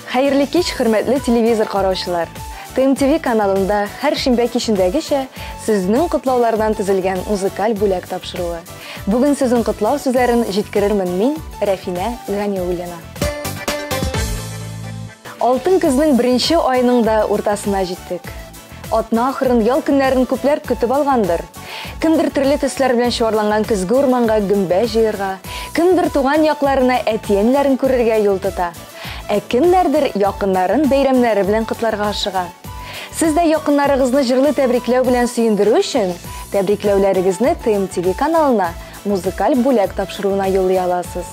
Хәерле кич, хөрмәтле телевизор караучылар. ТМТВ каналында һәр шимбә кичендәгечә сезнең котлаулардан төзелгән музыкаль бүләк тапшыруы. Бүген сезнең котлау сүзләрен җиткерермен мин, Рәфинә Ганиуллина. Алтын көзнең беренче аеның да уртасына җиттек. Атна ахырын, ял көннәрен күпләр көтеп алгандыр. Кемдер төрле төсләр белән чуарланган көзге урманга гөмбә җыярга, кемдер туган якларына әти-әниләрен күрергә юл тота. Ә кемнәрдер якыннарын бәйрәмнәре белән котларга ашыга. Сез дә якыннарыгызны җырлы тәбрикләү белән сөендерү өчен тәбрикләүләрегезне ТМТВ каналына музыкаль бүләк тапшыруына юллый аласыз.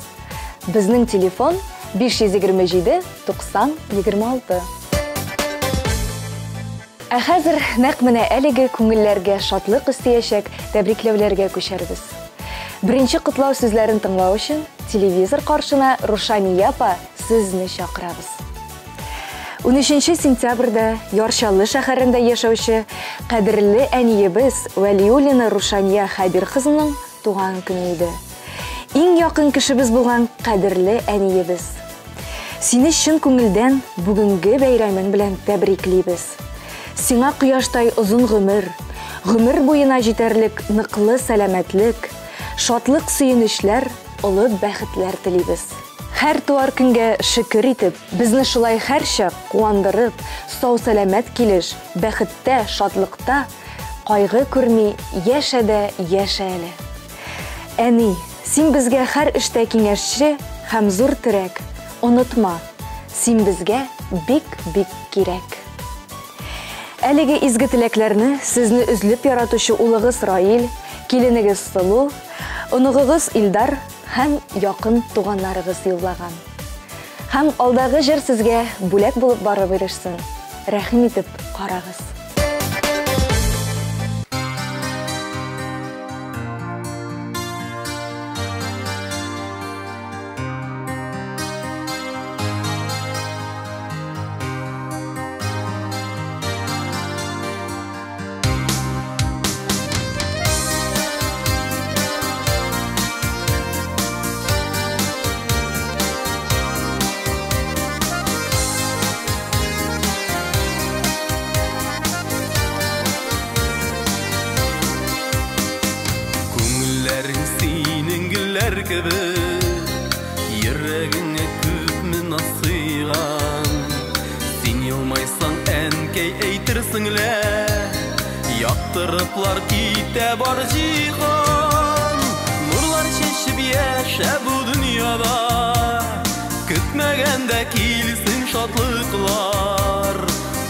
Безнең телефон 527 90 26. Ә хәзер нәкъ менә әлеге күңелләргә шатлык өстәячәк тәбрикләүләргә күчәрбез. Беренче котлау сүзләрен тыңлау өчен телевизор каршына Рушания апа сезне чакырабыз. 13 сентябрьдә Яр Чаллы шәһәрендә яшәүче кадерле әниебез Вәлиуллина Рушания Хәбир кызының туган көне иде. Иң якын кешебез булган кадерле әниебез. Сине чын күңелдән бүгенге бәйрәмең белән тәбриклибез. Сиңа кояштай озын гомер, гомер буена җитәрлек ныклы сәламәтлек, шатлык сөенечләр, олы бәхетләр телибез. Һәр туар көнгә шөкер итеп, безне шулай һәрчак куандырып, сау сәламәт килеш, бәхеттә, шатлыкта, кайгы күрми, яшә дә яшә әле. Әни, син безгә һәр эштә киңәшче һәм зур терәк. Онытма, син безгә бик-бик кирәк. Әлеге изге теләкләрне сезне өзлеп яратучы улыгыз Раил, киленегез Сылу, оныгыгыз Илдар һәм якын туганнарыгыз юллаган. Һәм алдагы җыр сезгә бүләк булып барып ирешсен. Рәхим итеп карагыз. Күңелләрең синең гөлләр кебек, йөрәгеңә күпме наз сыйган. Син елмайсаң, әнкәй, әйтерсең лә, яктырыплар китә бар җиһан. Нурлар чәчеп яшә бу дөньяда, көтмәгәндә килсен шатлыклар.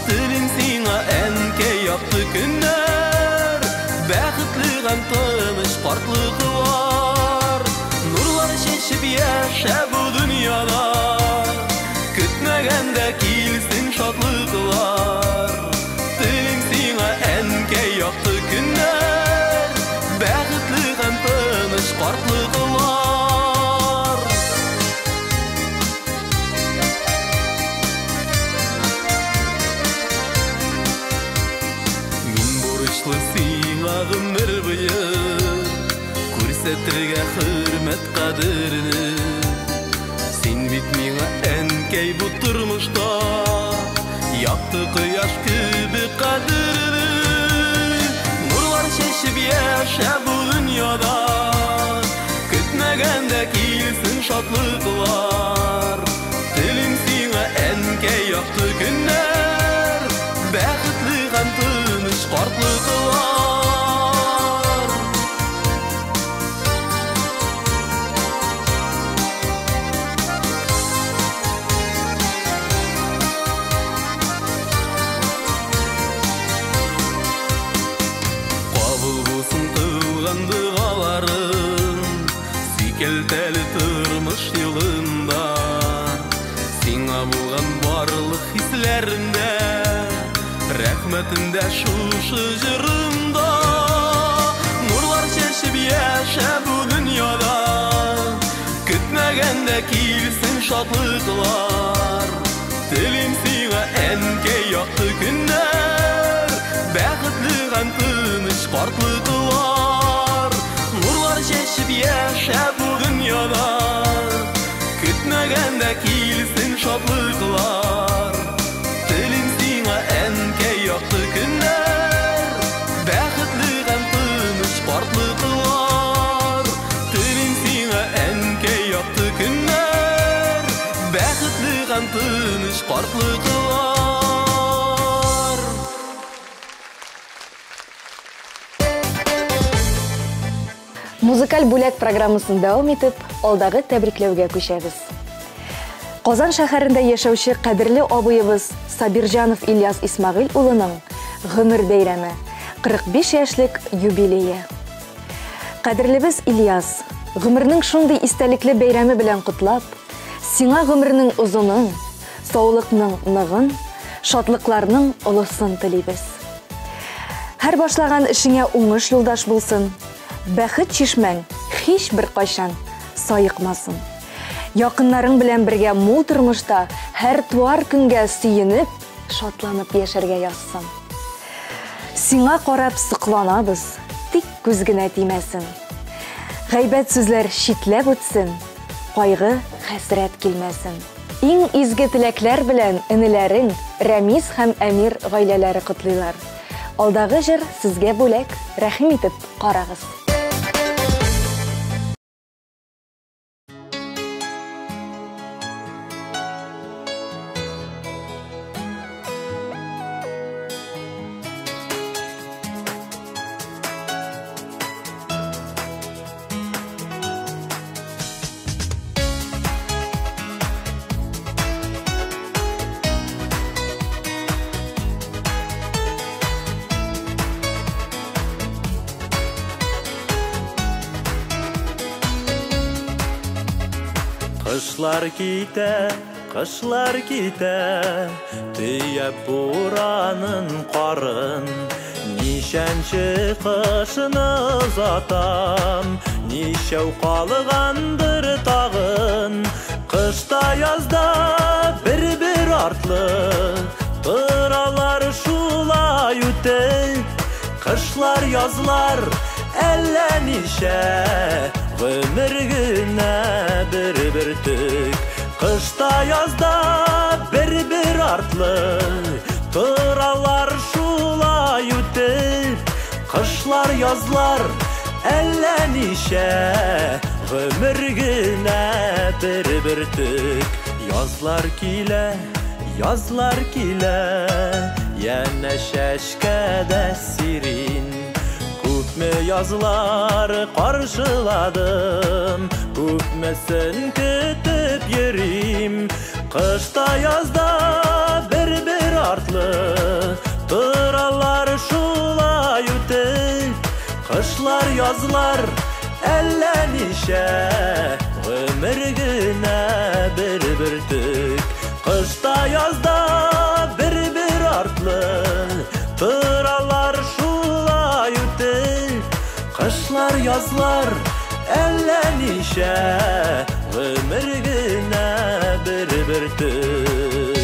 Телим сиңа, әнкәй, якты көннәр, бәхетле һәм тыныч картлыклар. Нурлар чәчеп яшә бу дөньяда, көтмәгәндә килсен шатлыклар. Телим сиңа, әнкәй, якты көннәр, бәхетле һәм тыныч картлыклар. Мин бурычлы сиңа гомер буе, күрсәтергә хөрмәт кадерне. Син бит миңа, әнкәй, бу тормышта якты кояш кебек кадерле. Нурлар чәчеп яшә бу дөньяда, көтмәгәндә килсен шатлыклар. Телим сиңа, әнкәй, якты көннәр, бәхетле һәм тыныч картлыклар. Кабул булсын кылган догаларың, сикәлтәле тормыш юлында. Сиңа булган барлык хисләремдә, рәхмәтем дә шушы җырымда. Нурлар чәчеп яшә бу дөньяда, көтмәгәндә килсен шатлыклар. Телим сиңа, әнкәй, якты көннәр, бәхетле һәм тыныч картлыклар. Нурлар чәчеп яшә бу дөньяда, көтмәгәндә килсен шатлыклар. Телим сиңа, әнкәй, якты көннәр, бәхетле һәм тыныч картлыклар. Телим сиңа, әнкәй, якты көннәр, бәхетле һәм тыныч картлыклар. Музыкаль бүләк программасын дәвам итеп, алдагы тәбрикләүгә күчәбез. Казан шәһәрендә яшәүче кадерле абыебыз Сабирҗанов Ильяс Исмәгыйль улының гомер бәйрәме, 45 яшьлек юбилее. Кадерлебез Ильяс, гомернең шундый истәлекле бәйрәме белән котлап, сиңа гомернең озынын, саулыкның ныгын, шатлыкларның олысын телибез. Һәр башлаган эшеңә уңыш юлдаш булсын, бәхет чишмәң һич бер кайчан саекмасын. Якыннарың белән бергә мул тормышта һәр туар көнгә сөенеп, шатланып яшәргә язсын. Сиңа карап сокланабыз, тик күз генә тимәсен. Гайбәт сүзләр читләп үтсен, кайгы, хәсрәт килмәсен. Иң изге теләкләр белән энеләрең Рәмис һәм Әмир гаиләләре котлыйлар. Алдагы җыр сезгә бүләк, рәхим итеп карагыз. Кышлар китә, кышлар китә, төяп буранын карын. Ничәнче кышны озатам, ничәү калгандыр тагын. Кышта язда бер-бер артлы, торалар шулай үтеп. Кышлар язлар әллә ничә, гомер генә бер бөртек. Кышта язда бер-бер артлы, торалар шулай үтеп. Кышлар язлар әллә ничә, гомер генә бер бөртек. Язлар килә, язлар килә, янә чәчкәдә сирин. Күпме язлар каршыладым, күпмесен көтеп йөрим. Кышта язда бер-бер артлы, торалар шулай үтеп. Кышлар язлар әллә ничә, гомер генә бер бөртек. Кышта язда бер-бер артлы, торалар шулай үтеп. Кышлар язлар әллә ничә, гомер генә бер бөртек.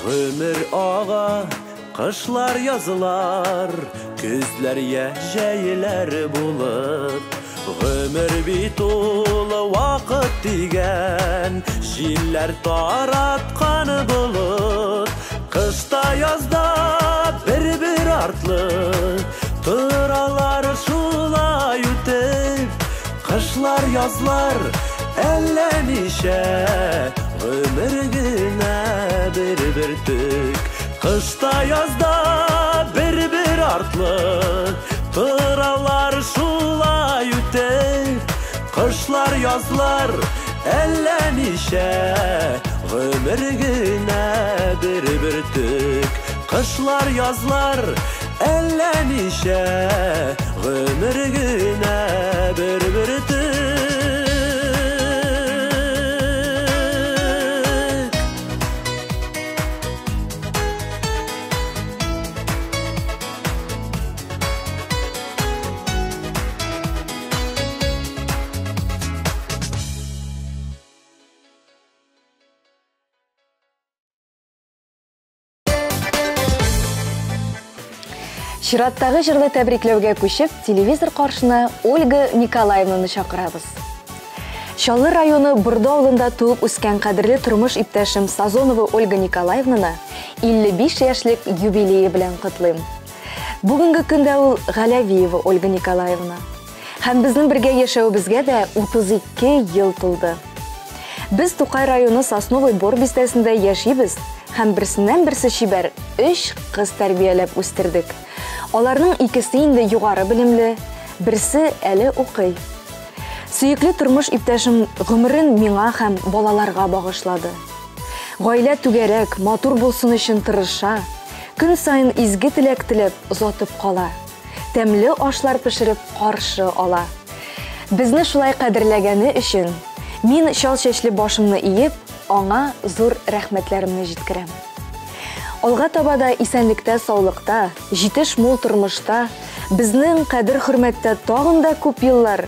Гомер ага, кышлар язлар, көзләр я җәйләр булып. Гомер бит ул вакыт дигән, җилләр тараткан болыт. Кышта язда бер-бер артлы, торалар шулай үтеп. Кышлар язлар әллә ничә, гомер генә бер бөртек. Кышта язда бер-бер артлы, торалар шулай үтеп. Кышлар язлар әллә ничә, гомер генә бер бөртек. Кышлар язлар әллә ничә, гомер генә бер бөртек. Чираттагы җырлы тәбрикләүгә күчеп, телевизор каршына Ольга Николаевнаны чакырабыз. Чаллы районы Борды авылында туып үскән кадерле тормыш иптәшем Сазонова Ольга Николаевнаны 55 яшьлек юбилее белән котлыйм. Бүгенге көндә ул Галәвиева Ольга Николаевна. Һәм безнең бергә яшәвебезгә дә 32 ел тулды. Без Тукай районы Сосновый Бор бистәсендә яшибез һәм берсеннән-берсе чибәр өч кыз тәрбияләп үстердек. Аларның икесе инде югары белемле, берсе әле укый. Сөекле тормыш иптәшем гомерен миңа һәм балаларга багышлады. Гаилә түгәрәк, матур булсын өчен тырыша, көн саен изге теләк теләп озатып кала, тәмле ашлар пешереп каршы ала. Безне шулай кадерләгәне өчен мин чал чәчле башымны иеп, аңа зур рәхмәтләремне җиткерәм. Алга таба да исәнлектә-саулыкта, җитеш мул тормышта, безнең кадер-хөрмәттә тагын да күп еллар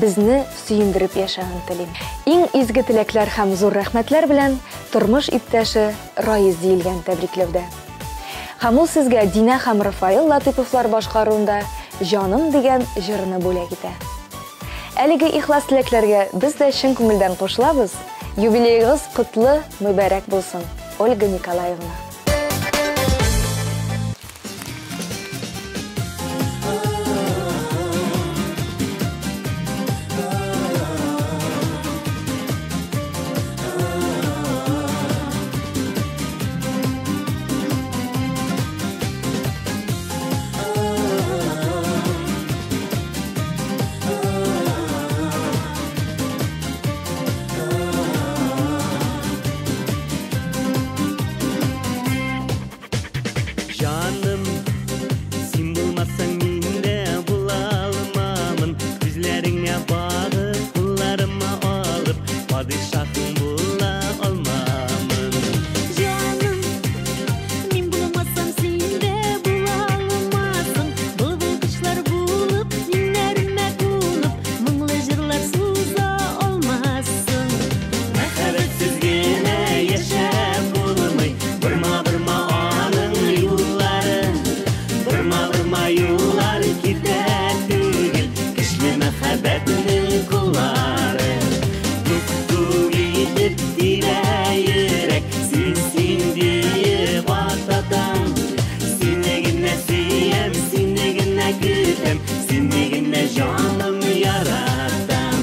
безне сөендереп яшәвен телим. Иң изге теләкләр һәм зур рәхмәтләр белән тормыш иптәше Раиз диелгән тәбрикләүдә. Һәм ул сезгә Динә һәм Рафаэл Латыйповлар башкаруында Җаным дигән җырны бүләк итә. Әлеге ихлас теләкләргә без дә чын күңелдән кушылабыз. Юбилеегыз котлы, мөбарәк булсын, Ольга Николаевна. Җаным, син булмасаң мин дә була алмамын. Күзләреңә багып, кулларыма алып, падишаһың була алмамын. Җаным, мин булмасам син дә була алмассың. Былбыл кошлар булып, иңнәремә кунып, моңлы җырлар суза алмассың. Мәхәббәтсез генә яшәп булмый, борма-борма аның юллары. Борма-борма юллары китә түгел, көчле мәхәббәтнең куллары. Тук-тук итеп тибә йөрәк, син, син диеп ататам. Сине генә сөям, сине генә көтәм, сине генә җаным яратам.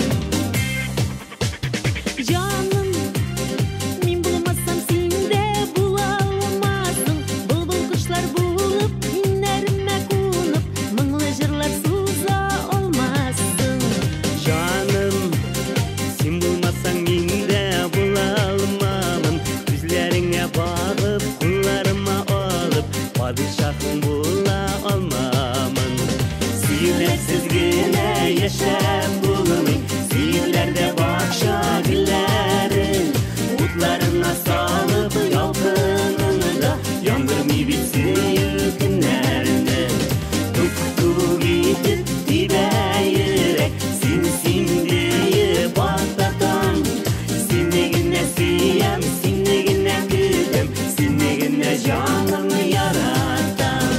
Җаным, мин булмасам син дә була алмассың. Былбыл кошлар булып, иңнәремә кунып, моңлы җырлар суза алмассың. Җаным, син булмасаң мин дә була алмамын. Күзләреңә багып, кулларыма алып, падишаһың була алмамын. Сөюләрсез генә яшәп булмый, сөюләрдә бакча гөлләре. Утларына салып ялкынын да, яндырмый бит сөю көннәрне. Тук-тук итеп тибә йөрәк, син, син диеп ататам. Сине генә сөям, сине генә көтәм, сине генә җаным яратам.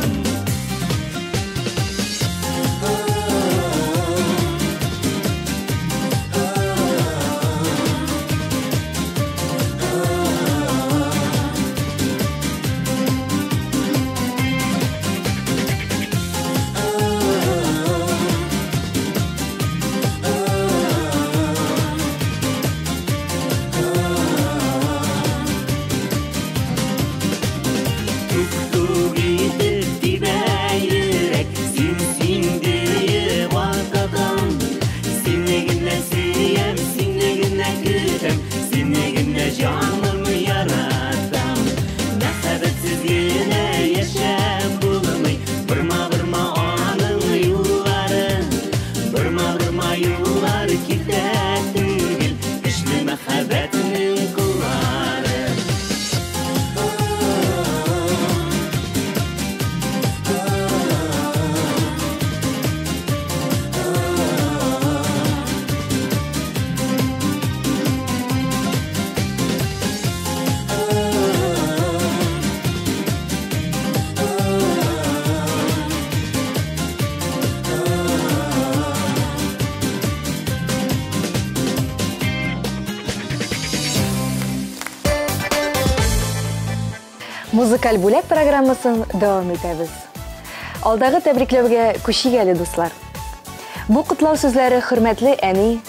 Музыкаль бүләк программасын дәвам итәбез. Алдагы тәбрикләүгә күчик әле, дуслар. Бу котлау сүзләре хөрмәтле әни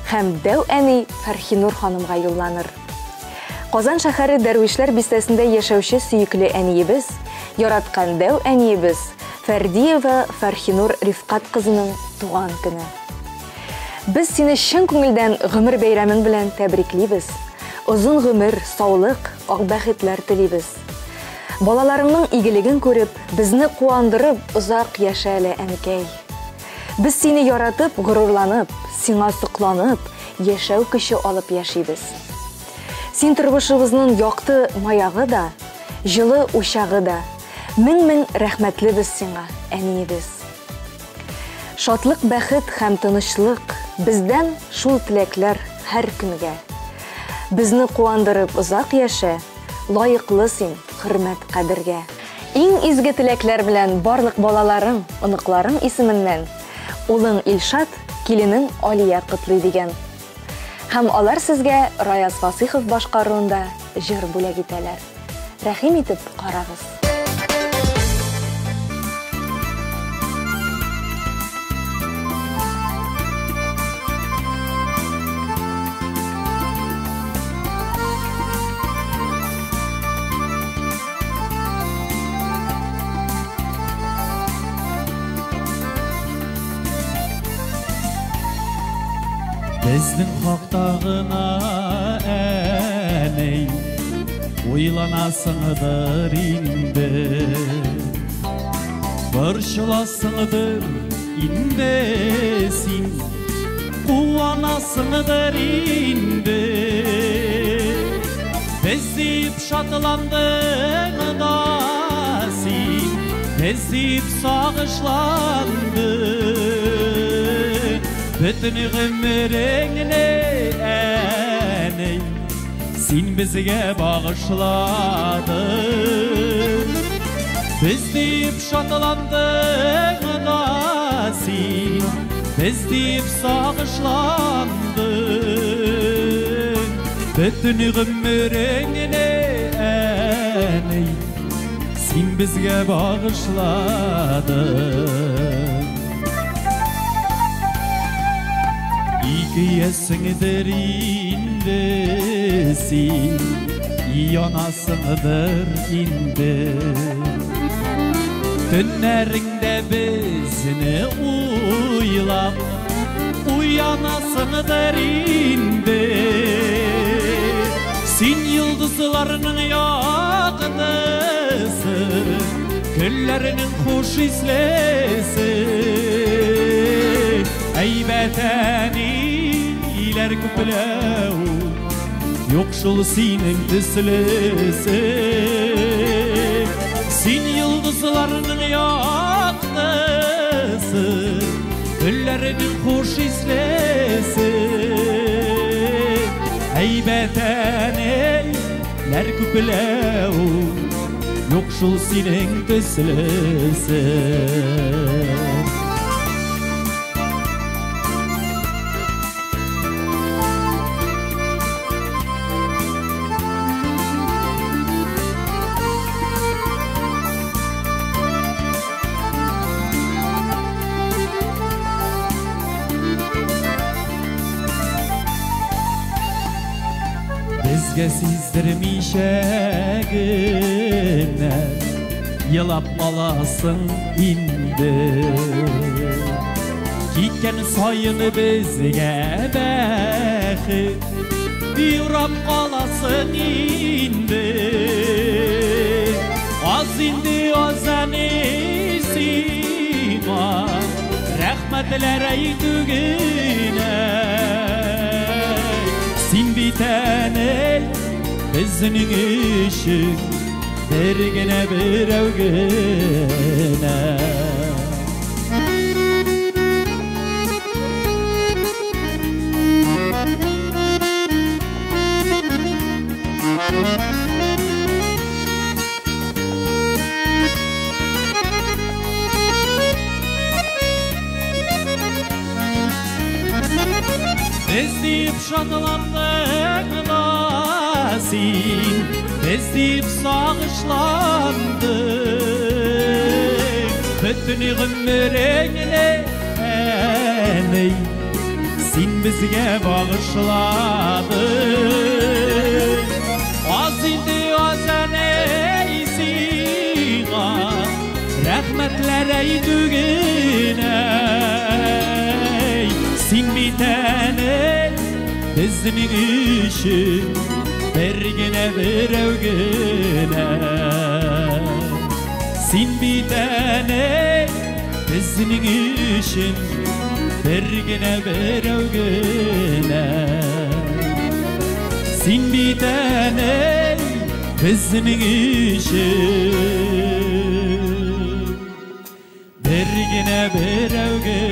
һәм дәү әни Фәрхинур ханымга юлланыр. Казан шәһәре Дәрвишләр бистәсендә яшәүче сөекле әниебез, яраткан дәү әниебез Фәрдиева Фәрхинур Рифкат кызының туган көне. Без сине чын күңелдән гомер бәйрәмең белән тәбриклибез. Озын гомер, саулык, ак бәхетләр телибез. Балаларыңның игелеген күреп, безне куандырып, озак яшә әле, әнкәй. Без сине яратып, горурланып, сиңа сокланып, яшәү көче алып яшибез. Син тормышыбызның якты маягы да, җылы учагы да. Мең-мең рәхмәтлебез сиңа, әниебез. Шатлык, бәхет һәм тынычлык бездән шул теләкләр һәр көнгә. Безне куандырып озак яшә, лаеклы син хөрмәт кадергә. Иң изге теләкләр белән барлык балаларың, оныкларың исеменнән улың Илшат, киленең Алия котлый дигән. Һәм алар сезгә Раяз Фасыйхов башкаруында җыр бүләк итәләр. Рәхим итеп карагыз. Безнең хакта гына әни уйланасыңдыр инде, борчыласыңдыр инде син, куанасыңдыр инде. Без дип шатландың да син, без дип сагышландың. Бөтен гомереңне, әни, син безгә багышладың. Без дип шатландың да син, без дип сагышландың. Бөтен гомереңне, әни, син безгә багышладың. Көясеңдер инде син, янасыңдыр инде. Төннәреңдә безне уйлап, уянасыңдыр инде. Син йолдызларның яктысы, көлләрнең хуш ислесе. Әйбәт әниләр күпләү, юк шул синең төслесе. Син йолдызларның яктысы, гөлләрнең хуш ислесе. Әйбәт әниләр күпләү, юк шул синең төслесе. Безгә сиздермичә генә елап аласың инде. Киткән саен безгә бәхет юрап каласың инде. Аз инде, аз әни сиңа рәхмәтләр әйтү генә. Син бит әни безнең өчен бер генә берәү генә. Без дип шатландың да син, Без дип сагышланды. Бөтен гомереңне, әни, син безгә багышладың. Аз инде, аз, әни, сиңа рәхмәтләр әйтү генә. Син бит, әни, безнең өчен бер генә, берәү генә. Син бит, әни, безнең өчен бер генә, берәү генә. Син бит, әни, безнең өчен бер генә, берәү генә.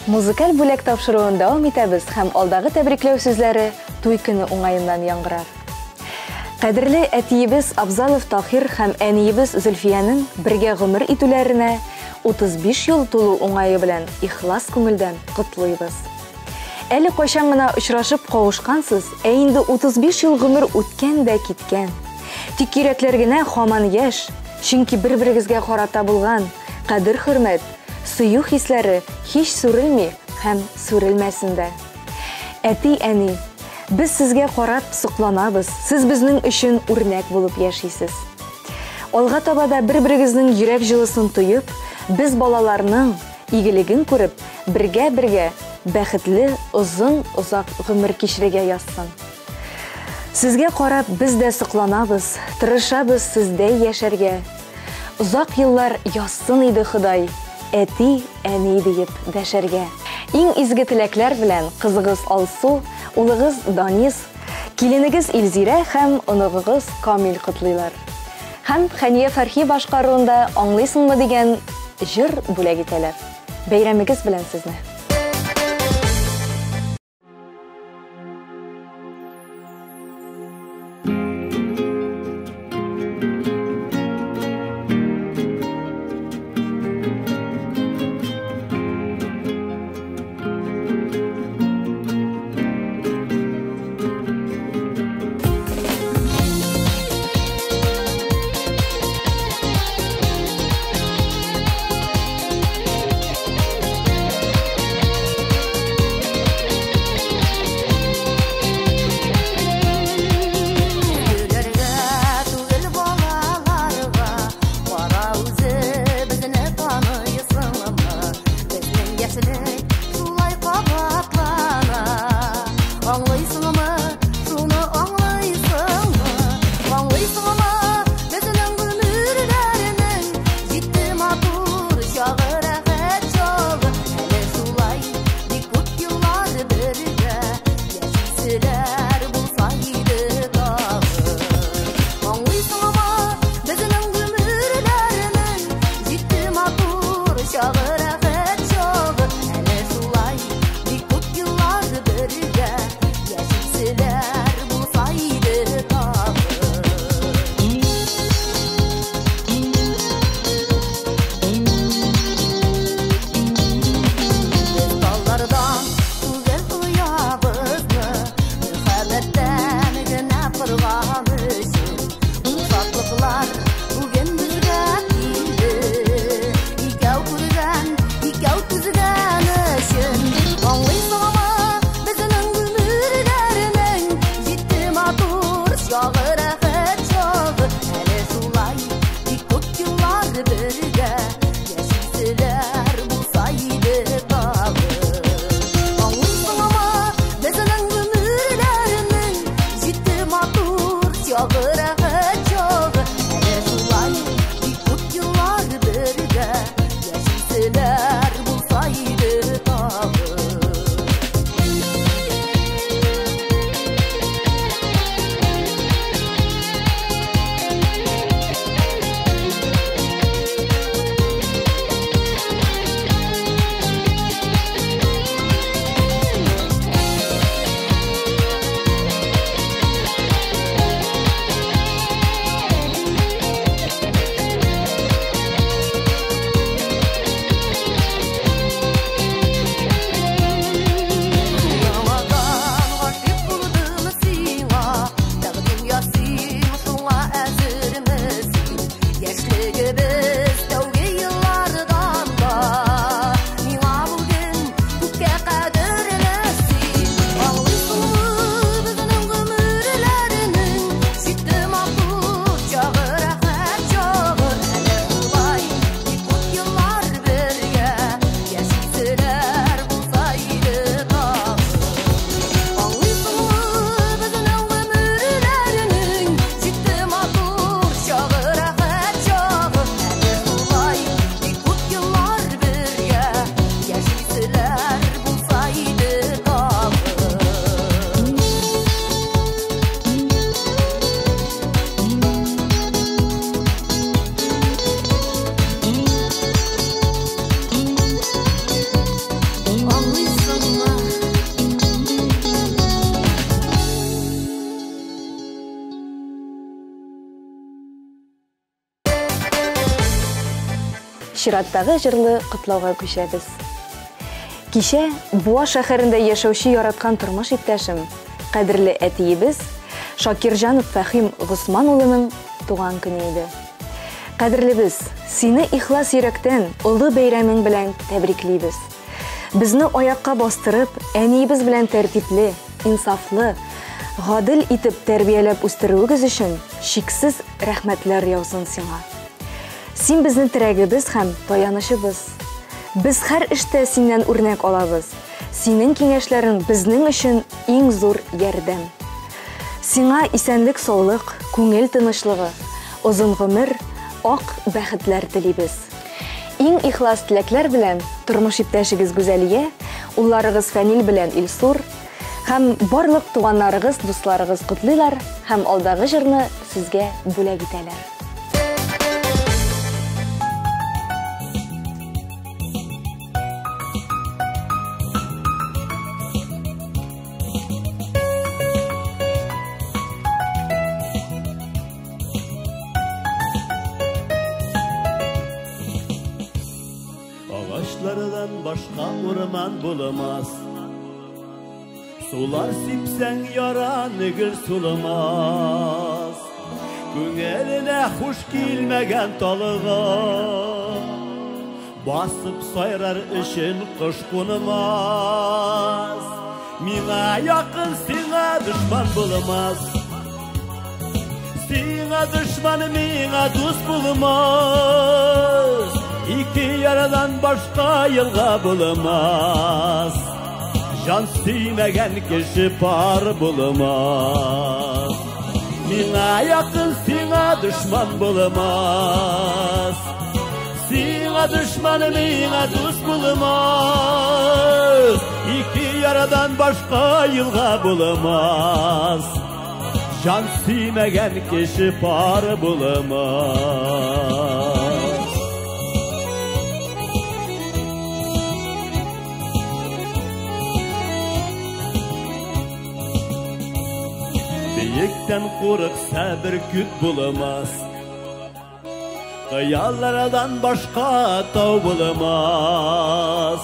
Музыкаль бүләк тапшыруын дәвам итәбез һәм алдагы тәбрикләү сүзләре туй көне уңаеннан яңгырар. Кадерле әтиебез Абзалов Тахир һәм әниебез Зөлфиянең бергә гомер итүләренә 35 ел тулу уңае белән ихлас күңелдән котлыйбыз. Әле кайчан гына очрашып кавышкансыз, ә инде 35 ел гомер үткән дә киткән. Тик йөрәкләр генә һаман яшь, чөнки бер-берегезгә карата булган кадер-хөрмәт, сөю хисләре һич сүрелми һәм сүрелмәсен дә. Әти, әни, без сезгә карап сокланабыз, сез безнең өчен үрнәк булып яшисез. Алга таба да бер-берегезнең йөрәк җылысын тоеп, без балаларның игелеген күреп, бергә-бергә бәхетле, озын, озак гомер кичерергә язсын. Сезгә карап без дә сокланабыз, тырышабыз сездәй яшәргә. Озак еллар язсын иде Ходай, әти, әни диеп дәшәргә. Иң изге теләкләр белән кызыгыз Алсу, улыгыз Данис, киленегез Илзирә һәм оныгыгыз Камил котлыйлар. Һәм Хәния Фәрхи башкаруында «Аңлыйсыңмы» дигән җыр бүләк итәләр. Бәйрәмегез белән сезне! Чираттагы җырлы котлауга күчәбез. Кичә Буа шәһәрендә яшәүче яраткан тормыш иптәшем, кадерле әтиебез Шакирҗанов Фәхим Госман улының туган көне иде. Кадерлебез, сине ихлас йөрәктән олы бәйрәмең белән тәбриклибез. Безне аякка бастырып, әниебез белән тәртипле, инсафлы, гадел итеп тәрбияләп үстерүегез өчен чиксез рәхмәтләр яусын сиңа. Син безнең терәгебез һәм таянычыбыз. Без һәр эштә синнән үрнәк алабыз. Синең киңәшләрең безнең өчен иң зур ярдәм. Сиңа исәнлек-саулык, күңел тынычлыгы, озын гомер, ак бәхетләр телибез. Иң ихлас теләкләр белән тормыш иптәшегез Гүзәлия, улларыгыз Фәнил белән Илсур һәм барлык туганнарыгыз, дусларыгыз котлыйлар һәм алдагы җырны сезгә бүләк итәләр. Агачлардан башка урман булмас. Сулар сипсәң яраны гөл суламас. Күңеленә хуш килмәгән талыга басып сайрар өчен кош кунмас. Миңа якын, сиңа дошман булмас. Сиңа дошман, миңа дус булмас. Ике ярадан башка елга булмас. Җан сөймәгән кеше пар булмас. Миңа якын, сиңа дошман булмас. Сиңа дошман, миңа дус булмас. Ике ярадан башка елга булмас. Җан сөймәгән кеше пар булмас. Биектән курыкса бөркет булмас. Хыяллардан башка тау булмас.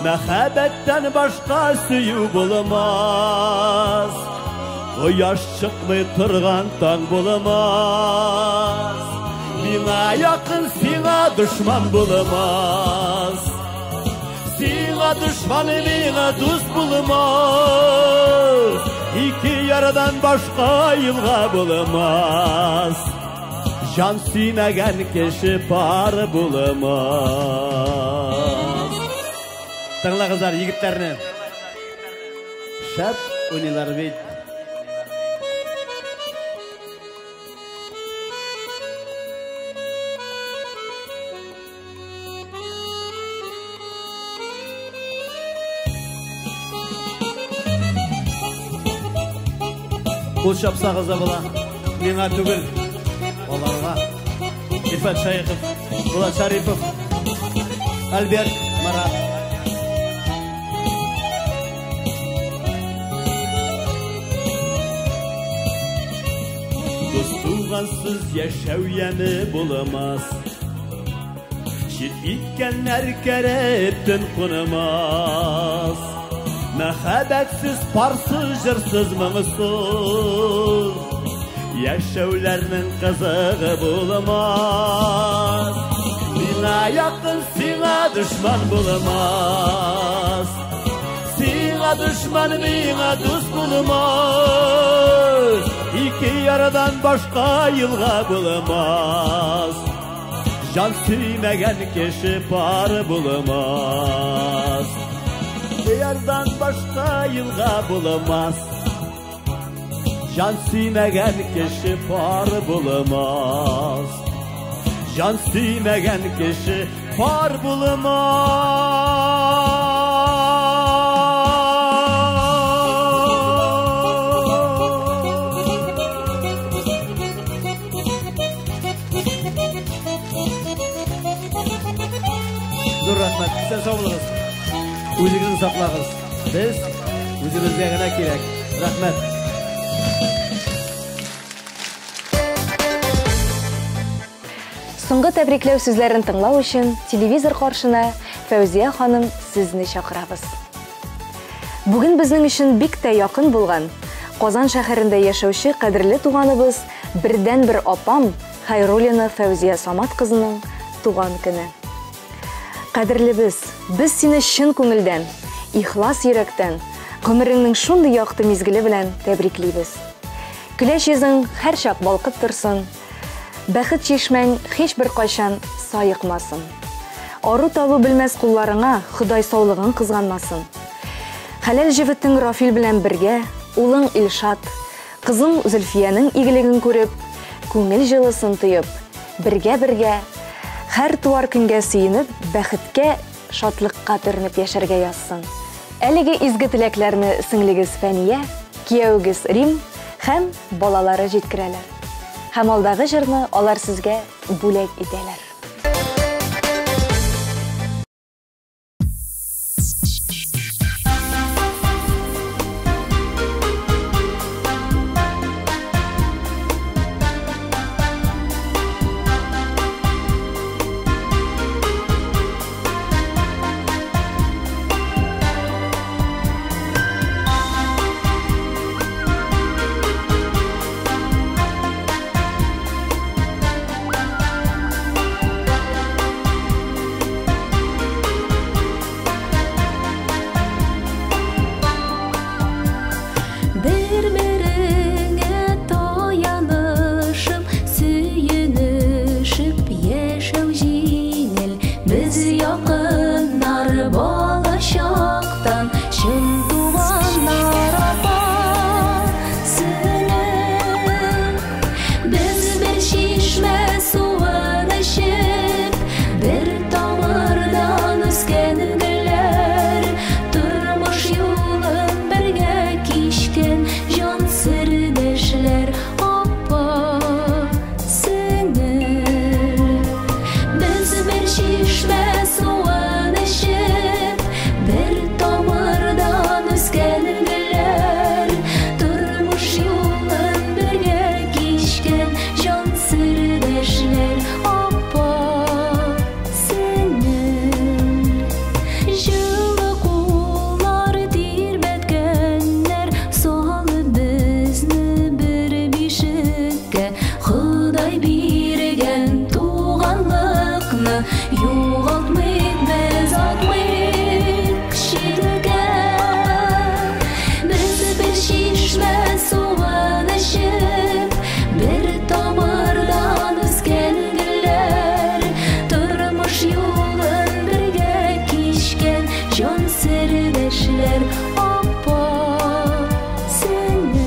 Мәхәббәттән башка сөю булмас. Кояш чыкмый торган таң булмас. Миңа якын, сиңа дошман булмас. Сиңа дошман, миңа дус булмас. Ике ярадан башка елга булмас. Җан сөймәгән кеше пар булмас. Тыңлагызлар егетләрне. Шәп уйныйлар бит. Кул чапсагыз да була. Миңа түгел, аларга. Ифат Шаихов, Булат Шарипов, Альберт Марат. Дус тугансыз яшәү яме булмас. Чит иткәннәр кереп төн кунмас. Мәхәббәтсез, парсыз, җырсыз, моңсыз яшәүләрнең кызыгы булмас. Миңа якын, сиңа дошман булмас. Сиңа дошман, миңа дус булмас. Ике ярадан башка елга булмас. Җан сөймәгән кеше пар булмас. Ярдан башка елга булмас. Җан сөймәгән кеше пар булмас. Җан сөймәгән кеше пар булмас. Зур рәхмәт. Исән сау булыгыз. Үзегезне саклагыз. Без үзебезгә генә кирәк. Рәхмәт. Соңгы тәбрикләү сүзләрен тыңлау өчен телевизор каршына Фәүзия ханым сезне чакырабыз. Бүген безнең өчен бик тә якын булган Казан шәһәрендә яшәүче кадерле туганыбыз, бердәнбер апам Хайруллина Фәүзия Самат кызының туган көне. Кадерлебез, без сине чын күңелдән, ихлас йөрәктән, гомереңнең шундый якты мизгеле белән тәбриклибез. Көләч йөзең һәрчак балкып торсын, бәхет чишмәң һичбер кайчан саекмасын. Ару-талу белмәс кулларыңа Ходай саулыгын кызганмасын. Хәләл җефетең Рафил белән бергә улың Илшат, кызың Зөлфиянең игелеген күреп, күңел җылысын тоеп, бергә-бергә һәр туар көнгә сөенеп, бәхеткә, шатлыкка төренеп яшәргә язсын. Әлеге изге теләкләрне сеңлегез Фәния, кияүегез Рим һәм балалары җиткерәләр. Һәм алдагы җырны алар сезгә бүләк итәләр. Бер-береңә таянышып, сөенешеп яшәү җиңел. Без якыннар балачактан, чын туганнар апа, сеңел. Без бер чишмә суын эчеп, бер тамырдан үскән гөлләр, тормыш юлын бергә кичкән җан сердәшләр, апа, сеңел. Без бер чишмә суын эчеп, бер тамырдан үскән гөлләр, тормыш юлын бергә кичкән җан сердәшләр, апа, сеңел. Җылы куллар тирбәткәннәр, салып безне бер бишеккә. Ходай биргән туганлыкны югалтмыйк без, атмыйк читкә. Без бер чишмә суын эчеп, бер тамырдан үскән гөлләр, тормыш юлын бергә кичкән җан сердәшләр, апа, сеңел.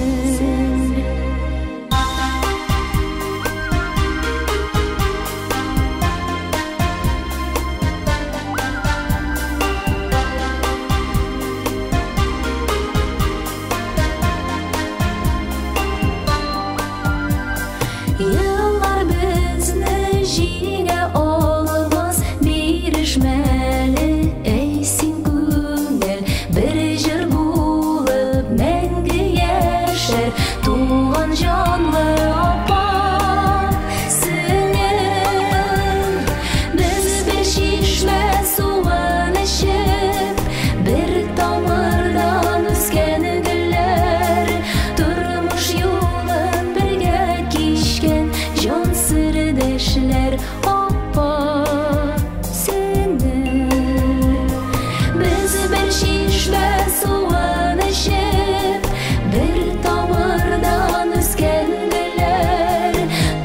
Еллар безне җиңә алмас, бирешмәле, әй син күңел, бер җыр булып мәңге яшәр туган җанлы апа, сеңел. Без бер чишмә суын эчеп, бер тамырдан үскән гөлләр, тормыш юлын бергә кичкән җан сердәшләр, апа, сеңел. Без бер чишмә суын эчеп, бер тамырдан үскән гөлләр,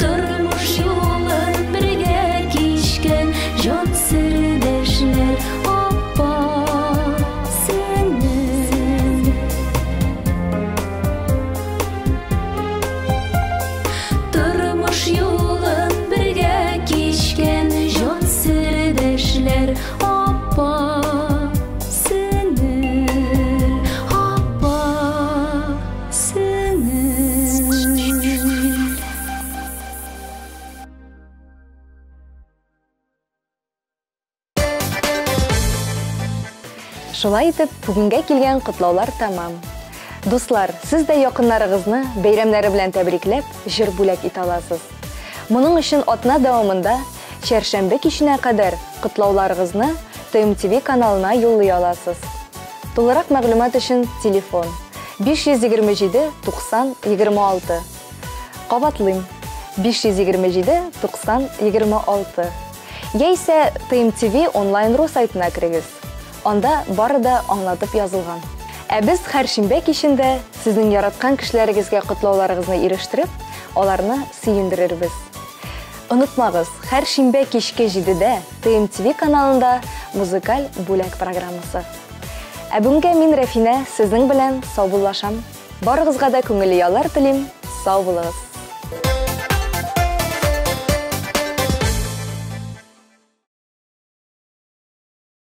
тормыш юлын бергә кичкән җан сердәшләр, апа, сеңел. Тормыш юлын бергә кичкән җан сердәшләр, апа, сеңел, апа, сеңел. Шулай итеп, бүгенгә килгән котлаулар тәмам. Дуслар, сез дә якыннарыгызны бәйрәмнәре белән тәбрикләп, җыр бүләк итә аласыз. Моның өчен атна дәвамында Чәршәмбе киченә кадәр котлауларыгызны ТМТВ каналына юллый аласыз. Тулырак мәгълүмат өчен телефон 527 90 26. Кабатлыйм, 527 90 26. Яисә ТМТВ онлайн.ру сайтына керегез. Анда бары да аңлатып язылган. Ә без һәр шимбә кичендә сезнең яраткан кешеләрегезгә котлауларыгызны ирештереп, аларны сөендерербез. Онытмагыз, һәр шимбә кичке 7-дә ТМТВ каналында музыкаль бүләк программасы. Ә бүгенгә мин Рәфинә сезнең белән саубуллашам. Барыгызга да күңелле яллар телим. Сау булыгыз.